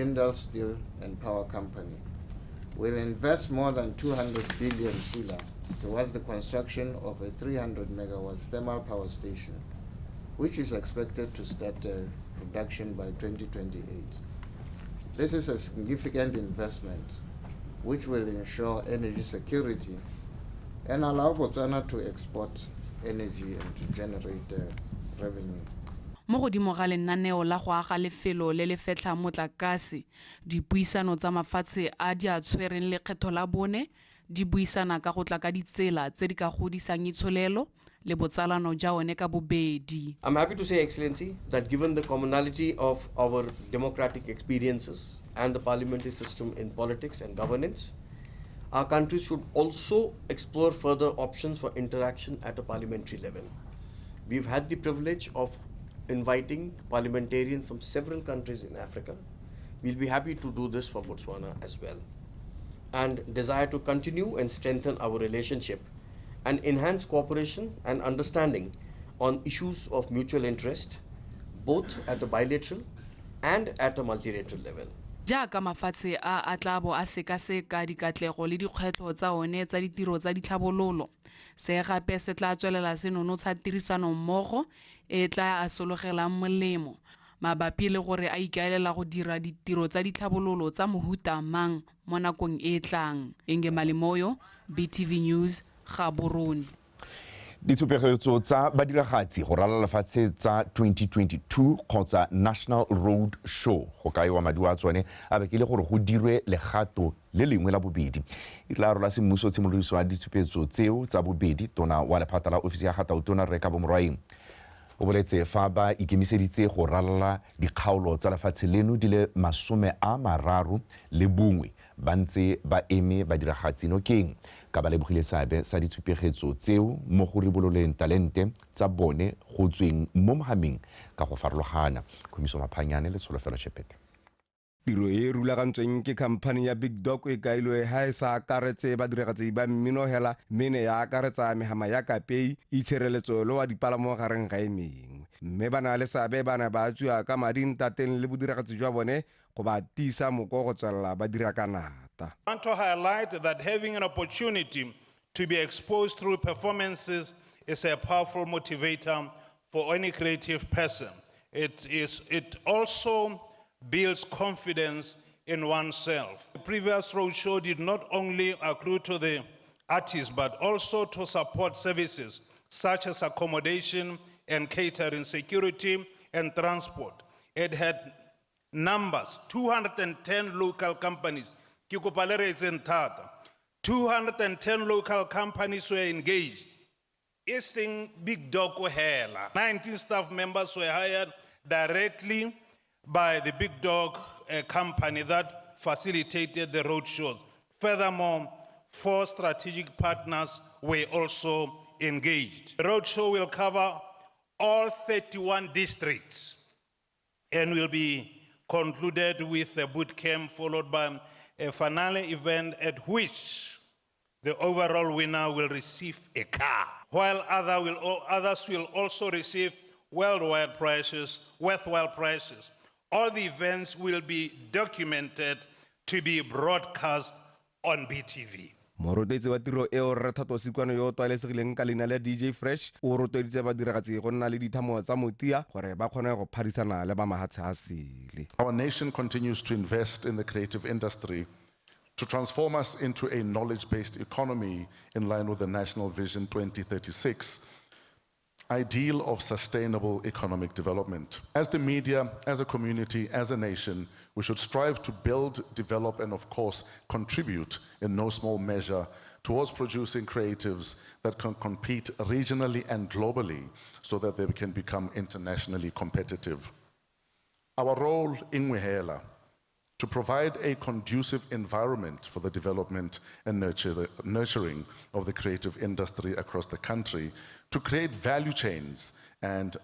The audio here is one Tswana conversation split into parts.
Jindal Steel and Power Company will invest more than 200 billion pula towards the construction of a 300 megawatts thermal power station, which is expected to start production by 2028. This is a significant investment which will ensure energy security and allow Botswana to export energy and to generate revenue. Mo godimo ga lenaneo la go aga lefelo le le fetlhang motlakase, dipuisano tsa mafatshe a di a tshwereng lekgetho la bone di buisana ka go tla ka ditsela tse di ka godisang itsholelo le botsalano jwa one ka bobedi. I'm happy to say, Excellency, that given the commonality of our democratic experiences and the parliamentary system in politics and governance, our countries should also explore further options for interaction at a parliamentary level. We've had the privilege of inviting parliamentarians from several countries in Africa. We'll be happy to do this for Botswana as well, and desire to continue and strengthen our relationship and enhance cooperation and understanding on issues of mutual interest, both at the bilateral and at a multilateral level. Jaaka mafatshe a a tla bo a sekaseka dikatlego le dikgwetlho tsa one tsa ditiro tsa ditlhabololo, se gape se tla tswelela se nonotsha tirisanommogo e tla a sologelang molemo mabapi le gore a ikaelela go dira ditiro tsa ditlhabololo tsa mohuta mang mo nakong e e tlang. Enge Malimoyo, BTV News, Gaborone. Ditshupegetso tsa badiragatsi go ralala lefatshe tsa 2022 kgotsa National Road Show go kaiwa maduo a tsone a bakile gore go dirwe legato le lengwe la bobedi. E tla rola semmuso tshimolodiso ya ditshupetso tseo tsa bobedi. Tona wa lephata la ofisi ya ga Tautona, Rre Kabo Morwaeng, o boletse fa ba ikemiseditse go ralala dikgaolo tsa lefatshe leno di le 31 ba ntse ba eme badiragatsi nokeng, ka ba lebogile seabe sa ditshupegetso tseo mo go ribololeng talente tsa bone go tsweng mo mohameng ka go farologana. Khumiso Maphanyane le Tsholofelo Chepete. Tiro e e rulagantsweng ke khamphani ya Big Dog e kailwe ha e sa akaretse badiragatsi ba mmino hela, mme ne ya akaretsa mehama ya kapei, itshireletso le wa dipalamo gareng ga e mengwe. Mme ba na le seabe ba ne ba tswa ka madi ntateng le bodiragatsi jwa bone go ba tiisa moko go tswelela ba dira ka nata. I want to highlight that having an opportunity to be exposed through performances is a powerful motivator for any creative person. It also builds confidence in oneself. The previous roadshow did not only accrue to the artists, but also to support services such as accommodation and catering, security and transport. It had numbers, 210 local companies. Ke kopa le re etseng thata. 210 local companies were engaged. E seng Big Dog hela. 19 staff members were hired directly by the Big Dog company that facilitated the road shows. Furthermore, 4 strategic partners were also engaged. The roadshow will cover all 31 districts and will be concluded with a boot camp followed by a finale event at which the overall winner will receive a car, while others will also receive worldwide prizes, worthwhile prizes. All the events will be documented to be broadcast on BTV. Morotloetsi wa tiro eo, Rre Thato Sikwane, yo o tlwaelesegileng ka leina la DJ Fresh, o rotloeditse badiragatsi go nna le dithamo tsa motia gore ba kgone go phadisana le ba mahatshe a sele. Our nation continues to invest in the creative industry to transform us into a knowledge-based economy in line with the National Vision 2036 ideal of sustainable economic development. As the media, as a community, as a nation, we should strive to build, develop, and of course, contribute in no small measure towards producing creatives that can compete regionally and globally so that they can become internationally competitive. Our role in Wehela, to provide a conducive environment for the development and nurturing of the creative industry across the country, to create value chains and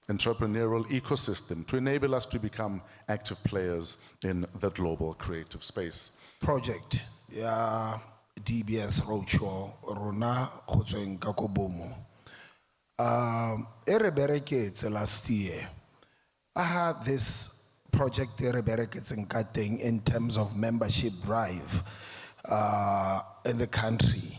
entrepreneurial ecosystem to enable us to become active players in the global creative space. Project ya DBS Roadshow rona go tsweng ka ko Bomo. E re bereketse last year. I had this project e re bereketseng ka teng in terms of membership drive in the country.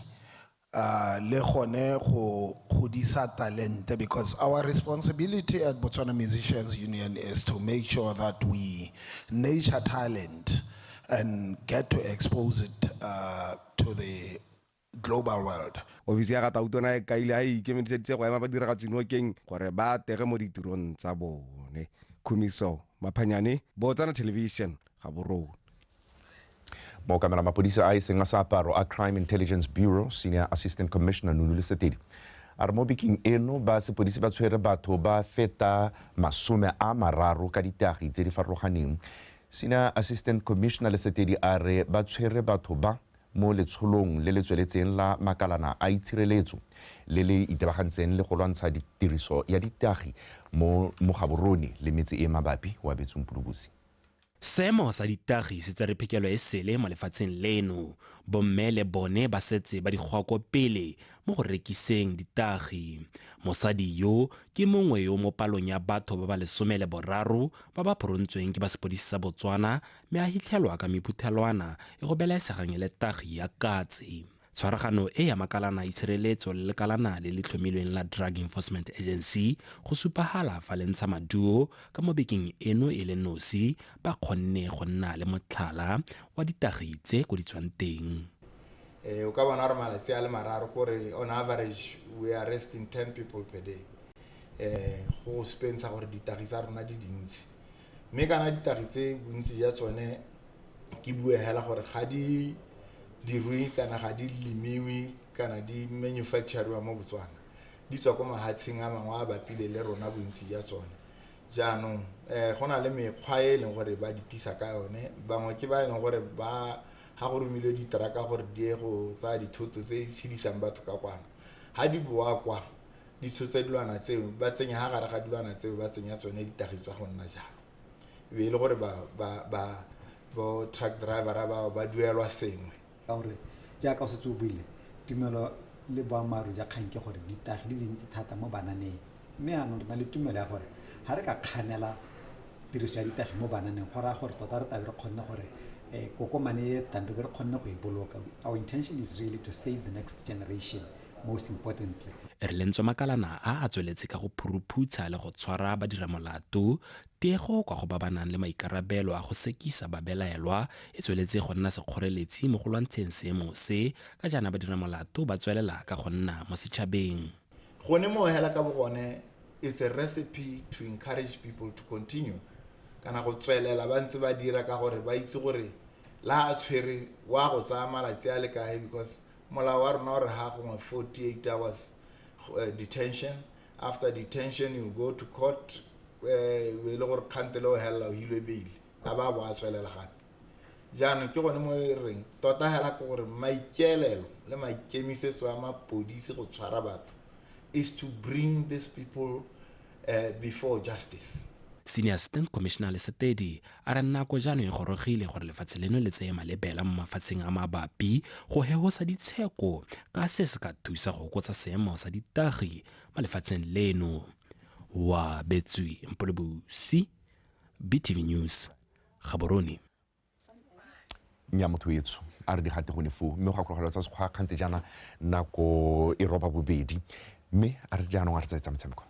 Le gone go godisa talente, because our responsibility at Botswana Musicians Union is to make sure that we nurture talent and get to expose it to the global world. Ofisi ya ga Tautona e kaile a e ikemiseditse go ema badiragatsi nokeng gore ba atlege mo ditirong tsa bone. Khumiso Maphanyane, Botswana Television, Gaborone. Mookamela mapodisa a e seng a seaparo a Crime Intelligence Bureau, Senior Assistant Commissioner Nunu Lesetedi, a re mo bekeng eno ba sepodisi ba tshwere batho ba feta 30 ka ditagi tse di farologaneng. Senior Assistant Commissioner Lesetedi a re ba tshwere batho ba mo letsholong le le tsweletseng la makalana a itshireletso le le itebagantseng le go lwantsha ditiriso ya ditagi mo Gaborone le metse e mabapi wa Betsong Pulubusi. Seemo sa ditagi se tsere phekelo e sele mo lefatsheng leno. Bomme le bone ba setse ba di goa pele mo go rekiseng ditagi. Mosadi yo ke mongwe yo mo palong ya batho ba ba 13 ba ba phorontsweng ke ba sepodisi sa Botswana, mme a hitlhelwa ka mephuthelwana e go belaesegang e le tagi ya katse. Tshwaragano e ya makalana itshireletso le lekalana le le tlhomilweng la Drug Enforcement Agency go supahala fa le ntsha maduo ka mo bekeng eno e le nosi ba kgonne go nna le motlhala wa ditagi tse ko di tswang teng. O ka bona gore malatsi a le mararo kore on average we are arresting 10 people per day. Go spensa gore ditagi tsa rona di dintsi. Mme kana ditagi tse bontsi ja tsone ke bue hela gore ga di dirwe kana ga di lemiwe kana di manufacturwa mo Botswana, di tswa ko mahatsheng a mangwe a bapile le rona bontsi ja tsone. Jaanong go na le mekgwa e leng gore ba di tisa ka yone. Bangwe ke ba e leng gore ba ha go romilwe diteraka gore di ye go tsaya dithoto tse di tshedisang batho ka kwana, ha di boa kwa di tshotse dilwana tseo, ba tsenya ha gare ga dilwana tseo ba tsenya tsone ditagi tsa go nna jalo. E be e le gore ba bo truck driver ba duelwa sengwe. Ka gore jaaka o setse o buile, tumelo le boammaaruri ja kgang ke gore ditagi di dintsi thata mo bananeng, mme jaanong re na le tumelo ya gore ga re ka kganela tiriso ya ditagi mo bananeng, go raya gore tota re tabe re kgonne gore kokomane e tang re be re kgonne go e boloka. Our intention is really to save the next generation, most importantly. Re lentswe makalana a a tsweletse ka go phuruphutsha le go tshwara badiramolato, tiego kwa go ba ba nang le maikarabelo a go sekisa babelaelwa e tsweletse go nna sekgoreletsi mo go lwantsheng seemo se, ka jaana badiramolato ba tswelela ka go nna mo setšhabeng. Gone mo hela ka bogone it's a recipe to encourage people to continue kana go tswelela ba ntse ba dira ka gore ba itse gore la a tshwere wa go tsaya malatsi a le kae, because molao wa rona o re ha gongwe 48 hours detention. After detention you go to court, e le gore kgantele o helela o hilwe bail, a ba bo a tswelela gape. Jaanong ke gone mo e reng tota hela ke gore maikaelelo le maikemisetso a mapodisi go tshwara batho is to bring these people before justice. Senior Assistant Commissioner Lesetedi a re nako jaanong e gorogile gore lefatshe leno le tseye malebela mo mafatsheng a mabapi go hehosa ditsheko ka se se ka thusa go okotsa seemo sa ditagi mo lefatsheng leno. Wa Betswi Mpolobusi, BTV News, Gaborone. Nya motho etsho a re di gate gone foo, mme go gakologelwa tsa sekgwa kgante jaana nako e roba bobedi, mme a re jaanong a re tsaetsa metshameko.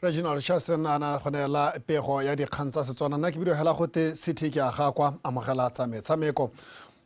Reginald Richardson a na go neela pego ya dikgang tsa Setswana. Nna ke bidio hela gote City ke a ga kwa amogela tsa metshameko.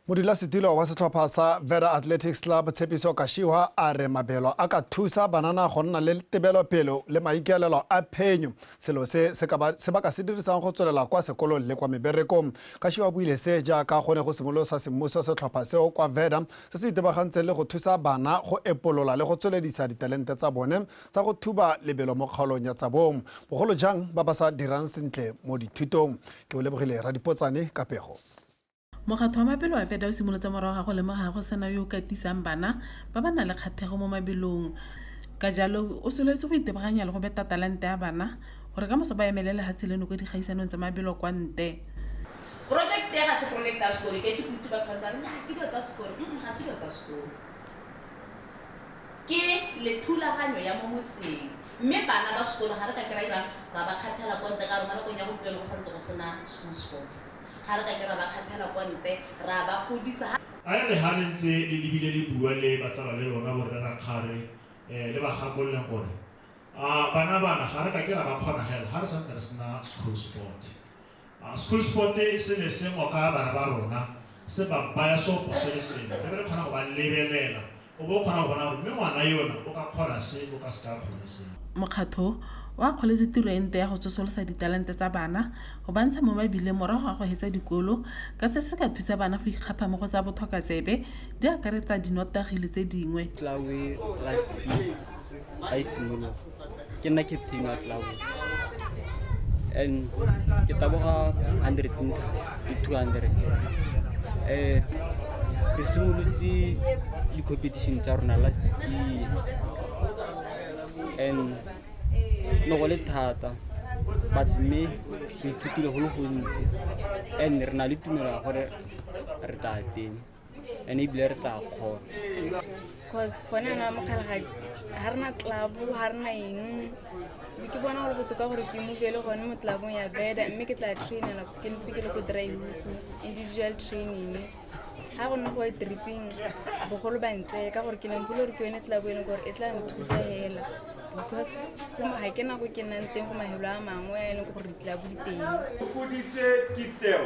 Modulasetilo wa setlhopha sa Veda Athletics Club Tshepiso Kashiwa a re mabelo a ka thusa banana go nna le tebelopele le maikaelelo a phenyo, selo se se ba ka se dirisang go tswelela kwa sekolong le kwa meberekong. Kashiwa buile se jaaka go ne go simolosa semmuso setlhopha seo kwa Veda se se itebagantseng le go thusa bana go epolola le go tsweledisa ditalente tsa bone tsa go thuba lebelo mo kgaolong ya Tsabong, bogolo jang ba ba sa dirang sentle mo dithutong. Ke o lebogile Radipotsane ka pego. Mokgatho wa mabelo wa Veda o simolotse morago ga go lemoga go sena yo o katisang bana ba ba nang le kgatlhego mo mabelong. Ka jalo o solofetse go itebaganya le go beta talente ya bana gore ka moso ba emele lefatshe leno ko dikgaisanong tsa mabelo kwa ntle. Project e ga se project ya sekolo, ke ke batho ba ntse ke dilo tsa sekolo, ga se dilo tsa sekolo. Ke le thulaganyo ya mo motseng. Mme bana ba sekolo ga re ka kry irang ra ba kgaphela kwa ntle ka rona nakong ya gompieno go santse go sena school sports. Ga re ka ke ra ba kgaphela kwa ntle ra ba godisa. A re ha re ntse le lebile le bua le batsala le lona borre rakgare le ba gakololeng gore bana ga re ka ke ra ba kgona hela ga re santse re sena school sport. School sport se ne se ngoka bana ba rona se ba baya sopo se le sengwe re kgona go ba lebelela o bo kgona go bona gore mme ngwana yona o ka kgona se o ka se ka kgone se. Mokgatho o akgoletse tiro e ntle ya go tsosolosa ditalente tsa bana go ba ntsha mo mebileng morago ga go hetsa dikolo ka se se ka thusa bana go ikgapha mo go tsa botlhokatsebe di akaretsa dinotagi le tse dingwe. Tlawe last year a e simolola ke nna captain wa Tlawe and ke taboga 100 meters le 200. Re simolotse di-competition tsa rona last year and no go le thata but mme re ithutile go le gontsi and re na le tumelo ya gore re tla teng and ebile re tla kgona. Cause gone yana Mokgalagadi ga rena club, ga rena eng, ke bona gore botoka gore ke move-ele gone mo clubong ya Veda mme ke tla trainela ke ntse ke le ko Draihoek individual training. Ga go nne go ya tripping bogolo ba ntseye ka gore ke lemogile gore ke yone club e leng gore e tla nthusa hela because ga ke nako ke nnang teng go mafelo a mangwe a e leng gore di-club di teng. Hopoditse kiteo,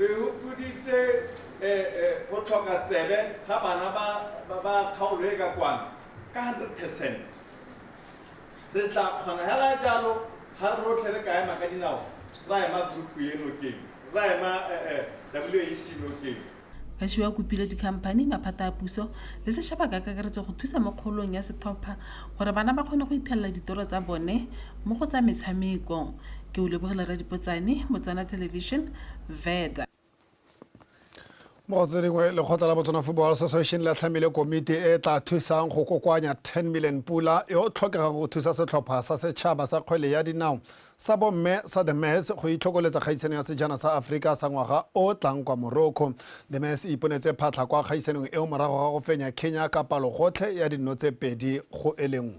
re hopoditse go tlhoka tsebe ga bana ba kgaolo e ka kwano ka 100%. Re tla kgona hela jalo ga re rotlhe re ka ema ka dinao ra ema group e nokeng, ra ema WAC nokeng. Bašwi kopile dikhamphani, maphata a puso le setšhaba ka kakaretso go thusa mo kgolong ya setlhopha gore bana ba kgone go ithelela ditoro tsa bone mo go tsa metshameko. Ke o lebogela Radipotsane, Botswana Television, Veda. Mo go tse dingwe, lekgotla la Botswana Football Association le tlhamile komiti e tla thusang go kokoanya 10 million pula e o tlhokegang go thusa setlhopha sa setšhaba sa kgwele ya dinao sa bomme sa The Maize go itlhokoletsa kgaisano ya sejana sa Aforika sa ngwaga o tlang kwa Morocco. The Maize e iponetse phatlha kwa kgaisanong eo morago ga go fenya Kenya ka palo gotlhe ya dino tse 2-1.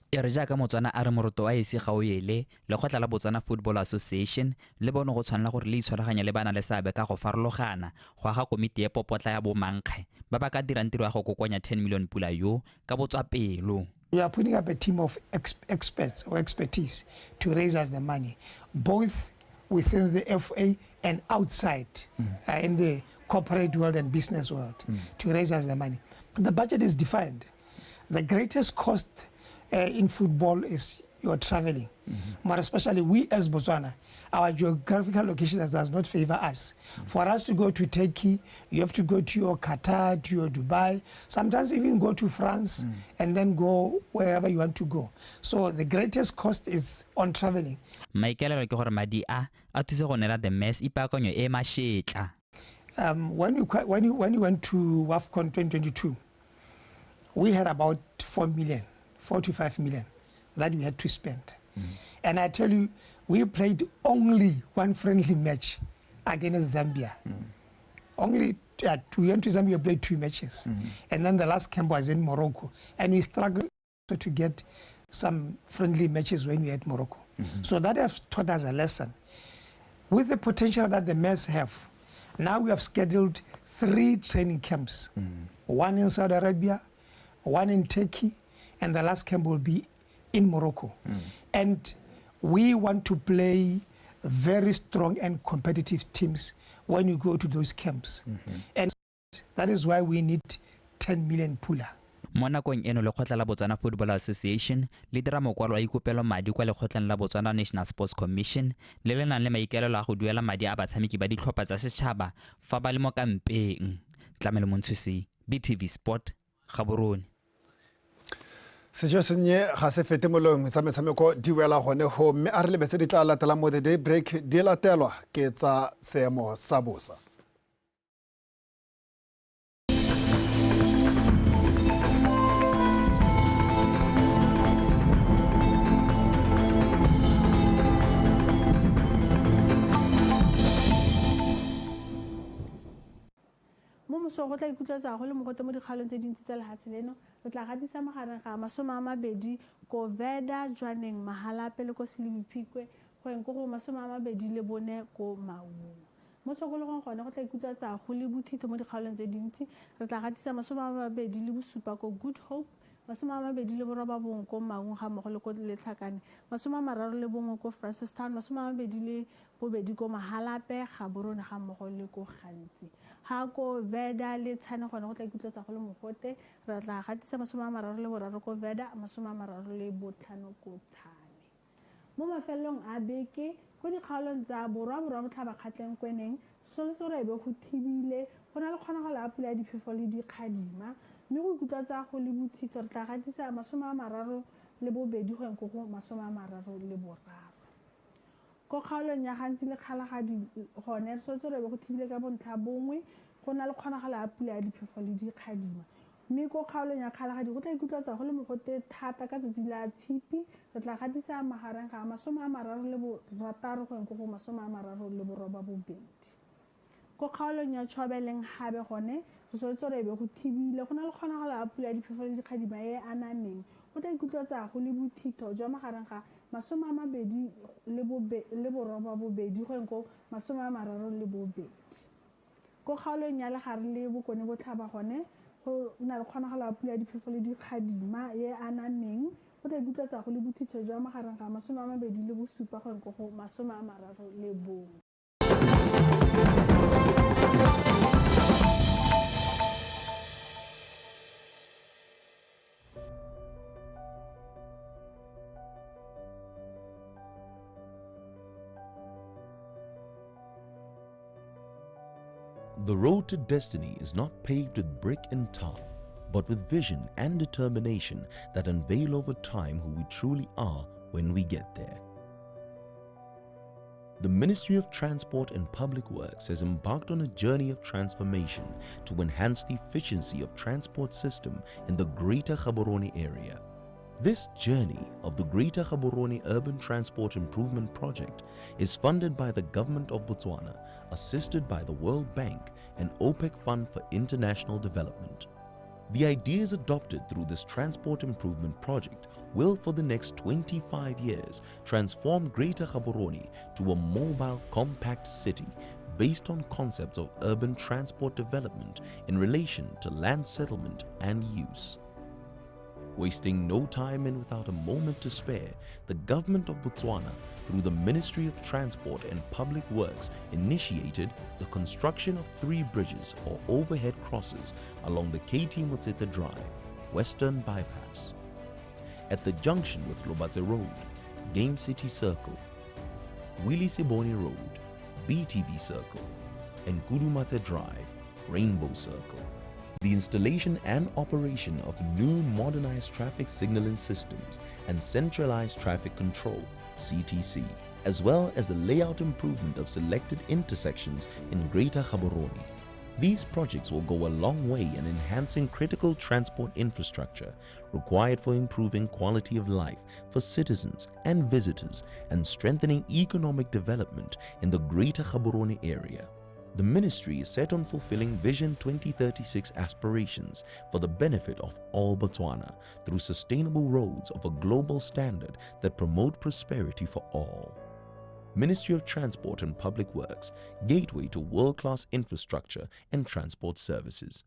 E re jaaka Motswana a re moroto wa esi ga o ele, lekgotla la Botswana Football Association le bone go tshwanela gore le itshwaraganye le bana le seabe ka go farologana go aga komiti e popotla ya bomankge ba ba ka dirang tiro ya go kokoanya 10 million pula yo ka botswapelo. We are putting up a team of experts or expertise to raise us the money, both within the FA and outside in the corporate world and business world, to raise us the money. The budget is defined. The greatest cost in football is your traveling. More especially we as Botswana, our geographical location does not favor us. For us to go to Turkey, you have to go to your Qatar, to your Dubai, sometimes even go to France and then go wherever you want to go. So the greatest cost is on traveling. Maikaelelo ke gore madi a thuse go neela The Maize ipaakanyo e mashetla. When you went to WAFCON 2022, we had about 4 million. 4 to 5 million that we had to spend. And I tell you, we played only one friendly match against Zambia. Only, we went to Zambia, we played 2 matches. And then the last camp was in Morocco. And we struggled to get some friendly matches when we had Morocco. So that has taught us a lesson. With the potential that the Maize have, now we have scheduled 3 training camps. One in Saudi Arabia, one in Turkey, and the last camp will be in Morocco. And we want to play very strong and competitive teams when you go to those camps. And that is why we need 10 million pula. Mo nakong eno lekgotla la Botswana Football Association le dira mokwalo wa ikopelo madi kwa lekgotleng la Botswana National Sports Commission le le nang le maikaelelo a go duela madi a batshameki ba ditlhopha tsa setšhaba fa ba le mo kampeng. Tlamelo Montshusi, BTV Sport, Gaborone. Sejo sennye ga se fete molong tsa metshameko di wela gone ho mme a re lebetse di tla latelang mo the day break di latelwa ke tsa seemo sa bosa. mosong go tla ikutlwetsa go le mogote mo dikgaolong tse dintsi tsa lehatshe leno. Re tla gatisa magareng ga 20 ko Veda, Jwaneng, Mahalapye le ko Selebi Phikwe, go yeng ko go 24 ko Maung. Mo tshokologong gone go tla ikutlwetsa go le bothitho mo dikgaolong tse dintsi. Re tla gatisa 27 ko Good Hope, 29 ko Maung ga mmogo le ko Letlhakane, 31 ko Francistown, 22 ko Mahalapye, Gaborone ga mmogo le ko Gantsi. Ha ko Veda le Tshane gone go tla ikutlwetsa go le mogote. Re tla gatisa 33 ko Veda, 35 ko Tshane. Mo mafelong a beke go dikgaolong tsa Borwa, Borwa Botlhaba, Kgatleng, Kweneng, solosoro e be go thibile, go na le kgonagalo ya pula ya diphefo le dikgadima, mme go ikutlwetsa go le bothitho. Re tla gatisa 32 go yeng ko go 33. Ko kgaolong ya Gantsi le Kgalagadi gone re solosoro e be go thibile ka bontlha bongwe, go na le kgonagalo ya pula ya diphefo le dikgadima, mme ko kgaolong ya Kgalagadi go tla ikutlwetsa go le mogote thata ka tsatsi la Tshipi. Re tla gatisa magareng ga 36 go yeng ko go 38. Ko kgaolong ya Tshobeleng Habe gone re solosoro e be go thibile, go na le kgonagalo ya pula ya diphefo le dikgadima e anameng. Go tla ikutlwetsa go le bothitho jwa magareng ga 28 go yeng ko 32. Ko kgaolong ya Legare le Bokone Botlhaba gone go na le kgonagalo ya pula ya diphefo le dikgadima e anameng. Go tla ikutlwetsa go le bothitho jwa magareng ga 27 go yeng ko go 31. The road to destiny is not paved with brick and tar, but with vision and determination that unveil over time who we truly are when we get there. The Ministry of Transport and Public Works has embarked on a journey of transformation to enhance the efficiency of transport system in the Greater Gaborone area. This journey of the Greater Gaborone Urban Transport Improvement Project is funded by the Government of Botswana, assisted by the World Bank and OPEC Fund for International Development. The ideas adopted through this transport improvement project will, for the next 25 years, transform Greater Gaborone to a mobile, compact city based on concepts of urban transport development in relation to land settlement and use. Wasting no time and without a moment to spare, the Government of Botswana, through the Ministry of Transport and Public Works, initiated the construction of 3 bridges or overhead crosses along the KT Motsete Drive, Western Bypass, at the junction with Lobatse Road, Game City Circle, Willie Siboni Road, BTV Circle, and Kudumatse Drive, Rainbow Circle. The installation and operation of new modernized traffic signaling systems and centralized traffic control, CTC, as well as the layout improvement of selected intersections in Greater Gaborone. These projects will go a long way in enhancing critical transport infrastructure required for improving quality of life for citizens and visitors and strengthening economic development in the Greater Gaborone area. The ministry is set on fulfilling Vision 2036 aspirations for the benefit of all Botswana through sustainable roads of a global standard that promote prosperity for all. Ministry of Transport and Public Works, gateway to world-class infrastructure and transport services.